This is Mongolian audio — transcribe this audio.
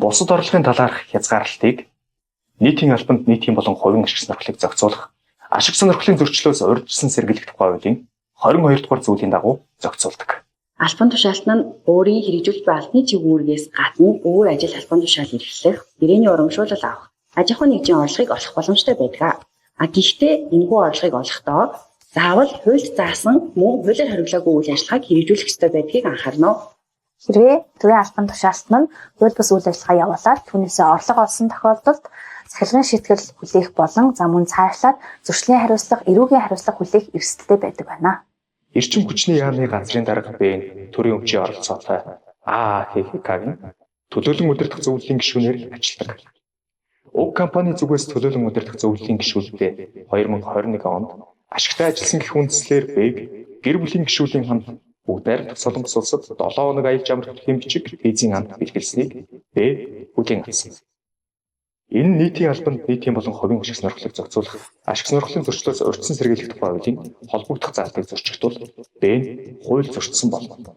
Бусад орлогын талаарх хязгаарлалтыг нийтийн албанд нийтийн болон хувийн ашиг сонирхлыг зохицуулах ашиг сонирхлын зөрчлөөс урьдчилан сэргийлэх тухай хуулийн 22 дугаар зүйлийн дагуу зохицуулдаг. Албан тушаалт нь өөрийн хэрэгжүүлж буй албаны чиг үүргээс гадна өөр ажил албан тушаал эрхлэх, гэрээний урамшуулал авах, аж ахуйн нэгжийн орлогыг олох боломжтой байдаг. А гэхдээ энэхүү орлогыг олохдоо заавал хуульд заасан мөн хуулиар хориглоогүй үйл ажиллагааг хэрэгжүүлэх ёстой байдгийг анхаарна. Хэрвээ төрийн албан тушаалт нь хууль бус үйл ажиллагаа явуулаад түүнээсээ орлого олсон тохиолдолд захиргын шийтгэл хүлээх болон за мөн цаашлаад зөрчлийн хариуцлага, эрүүгийн хариуцлага хүлээх эрсдэлтэй байдаг байна. Эрчим хүчний яамны газрын дарга Б төрийн өмчийн оролцоотой ААХХК-гийн төлөөлөн удирдах зөвлөлийн гишүүнээр ажилладаг. Уг компани зүгээс төлөөлөн удирдах зөвлөлийн гишүүддээ 2021 онд ашигтай ажилласан гэх үндслээр Б-г гэр бүлийн гишүүлийн хамт Бүгд найрамдах Солонгос улсад 7 хоног аялж амрах төрлийн бичиг визийн анд бэлгэлсэнийг Б хүлээн авсан. Энэ нь нийтийн албанд нийтийн болон хувийн ашиг сонирхлыг зохицуулах, ашиг сонирхлын зөрчлөөс урьдчилан сэргийлэх тухай хуулийн холбогдох заалтыг зөрчих тул Б нь хууль зөрчсөн болно.